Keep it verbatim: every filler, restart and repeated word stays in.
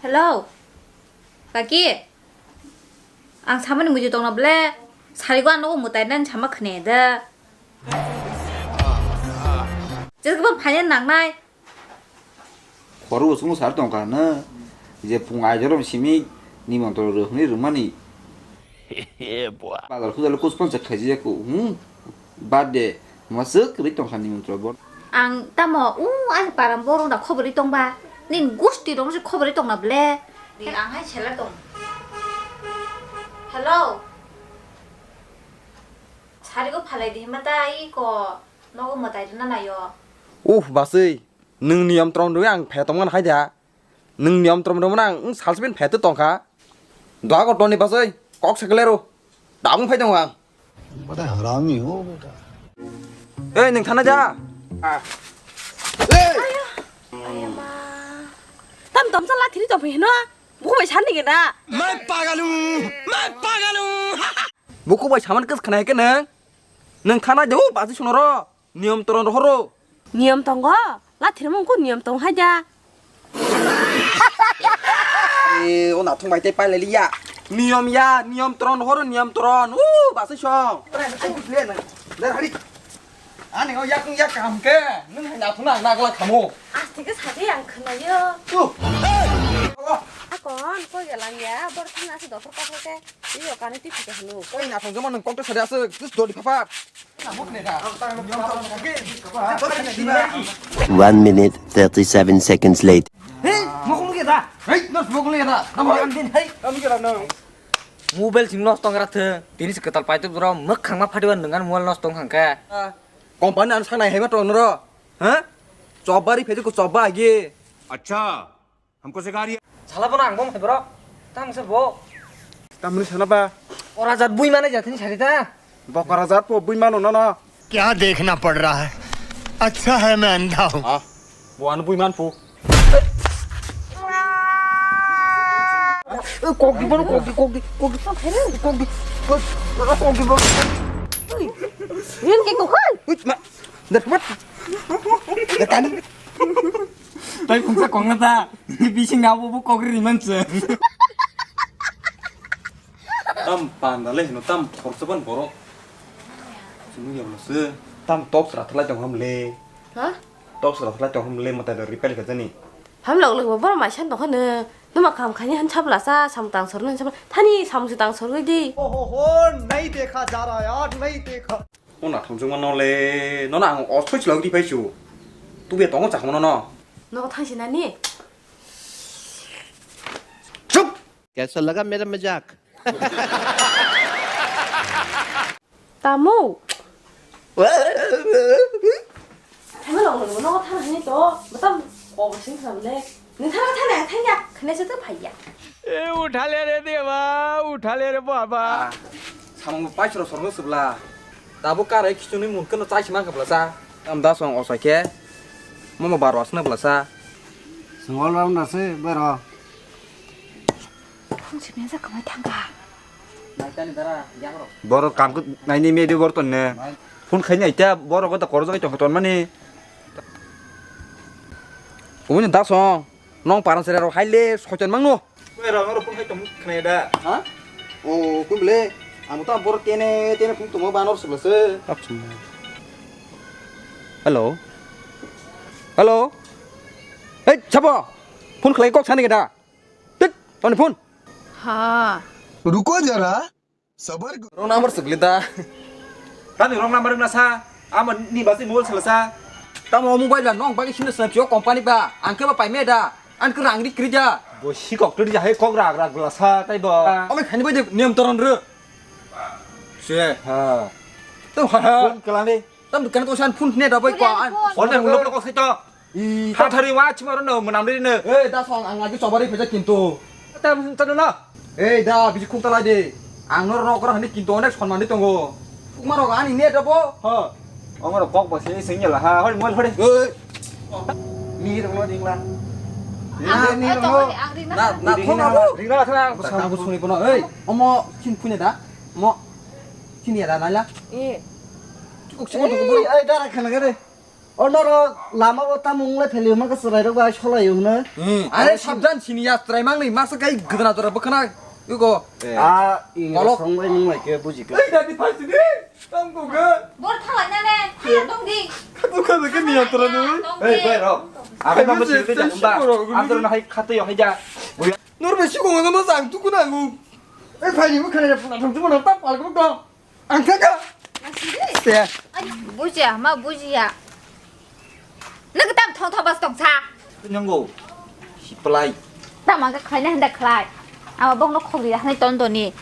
Hello. Kaki. Ang samani muitu tongna ble. Sarigo ang nogo mutai nani sama khne de. Jesa kebo phanya nangnai. Khoro bo chwngno sar tongkha na, je phung aijoro simi nimantro rwhwnwi rwmani. Bazar khujalo kuspon se khaijak ko, hmm? Birthday mwswk kwrwi tongkha nimantro bo. Ang tamo, u, ani param borok da khobori tongba, nini gusti rok se khobori tongna ble. Ni ang hai sela tong. Hello. Sarigo phalai di hima ta iko nogo mwtai rwna naio. Uf, baswi. Nwng niyom trom rwui ang phe tongmani hai da. Nwng niyom trom rwmani ang wng salsa bini phe tongkha. Doa ko toni basai, kok se kle ro. Dabung phai tongo ang. Bada harami ho beta. Ei, nwng thana ja. Tam tom sa lathiri tong phai hino. Buku bai sani gena. Mai pagalu, mai pagalu. Buku bai saman kes khana ke nwng. Nwng thana ja, o basi sunoro. Niyom toron rohoro. Niyom tongo? Lathirmung ko niyom tong hai da. E, o nathong bai tei pailai liya. Niyom ya, niyom toron rohoro, niyom toron. U, basi song. Ani o yak yak kam ke. Nung hai nathong na nagla kamo. Aste ke sadi ang khnayo. Tu. Akon, koi galang ya, bor thang ase dokhor kok ke. Iyo kani ti thike hanu. Koi nathong joma nung kok to sadi ase, tus dodi phapat. One minute, thirty-seven seconds later. Hei, mokol ge da. Hei, nos mokol ge da. Tamo ang din, hei. Tamo ge da no. Mobile sing nos tong ra the. Tini se ketal pai to bro, mok khang ma phadi wan dengan mobile nos tong khang ke. Company an sanai hema to noro. Ha? Chobari phedi ko choba agi. Acha. Hamko se gari. Sala bono ang bom hai bro. Tang se bo. Tamni sana ba. Ora jat bui mane jatni sari ta. Bokora jat po bui mano no no. क्या देखना पड़ रहा है? अच्छा है मैं अंधा हूँ। Ah, bo ano bui man po. Kok di bono kok di kok di kok di kok di kok di. Kok di bono. Yun ke ko hai. Dar kumat. Dar tani. Tai phungsa kok na ta. Bising na bo bo kok ri man se. Tam panda le hino tam khoroksa ban borok. Sunu ya bolo se. Tam tok sra thalai tong ham le. Ha? Tok sra thalai tong ham le mata da ripel ka jani. Ham lok lok bo mai san tong khane. Numa kam khani han chap la sa sam tang sor han chap. Thani sam su tang sor goi di. Oho ho, nahi dekha ja raha yaar, nahi dekha. O nathong jongma no le, no na ang o soi chilok di phai chu. Tu be tongo chakma no no. No thang si nani? Chup! कैसा लगा मेरा मजाक? Tamo? Thangma lok lok no thang hini to, batam ko sing kham le. Ni thang thang ya, thang ya, khane se to phai ya. ए उठा ले रे देवा, उठा ले रे बाबा। Samung pai soro sorno sibla. Tabo karai khichuni mun keno chai sima khabla sa. Am da song osai khe. Momo baro asna bla sa. Song all rounder se bero. Phone simi ja kamai thangka. Borok kam naini media borton ne. Phone khaini aita borok ta korjak tong ton mani. Umuni da song. Nong paran sere rok haile soitan mangno. Oi rok, oro phone khai tong khne da. Ha? O, kun bele. Ang ta bor tene, tene phone tongma banor sibla se. Hello. Hello. Hey, sabo. Phone khlai kok sani da. Tit, toni phone. Ha. Ruko jara. Sabar karo. Wrong number sibli da. Tani wrong number na sa. Ama ni basi mobile sala sa. Tamo mobile ba nong bagi sini sini pio company ba. Angke ba paime da. An ke rang ri kri ja. Bo si kok tri ja he kok rag rag la sa tai bo. Ome khani bai de niam toron re. Se. Ha. Tam ha ha. Phone kelani. Tam dukan ko san phone ne da bai ko an. Order ulo ko sai to. I, tha thari wa chima ro no manam ri ne. Eh, da song ang agi chobari pheja kintu. Ta ta na. Eh, da biji khuk talai de. Ang nor nokra hani kintu onek sonman di tongo. Khukma rok ani ne dabo. Ha. Ongor kok bo se sing yala ha. Hori mol hori. Eh. Ni rok no dingla. Ni rok no. Na na thona bo. Dingla thana. Sa bo suni bono. Eh, omo chin phune da. Mo chin ya da naila. Eh. Kok simo to ko. Ai dara khana gare. O norok lama o tamo wng lai pheli hwnma khe chwrai rok bai solai hwno. Hmm, are sabdan sini ya chwrai mang ni masa kai gdana jora bwkhana yugo. A ing Kolok. Song bai nung lai khe buji khe. Ei dadi phai sini. Tam ko ga. Bor thalai na ne. Thaya tong di. Kadu kadu ke niya tora ni. Ei bai rok. Abe nang sini te jamba. Andro na hai khate yo hai ja. Nor be si ko ngam sa ang tu kuna ngu. Ei phai ni mu khana na thong tu mo na tap al ko. Ang kha kha. Te. Bujiya, ma bujiya. Nang tam thong thong bas tong sa. Nanggo. Siplai. Tam ang kha khlai na handa khlai. Ama bok no khogri ya hanai ton doni.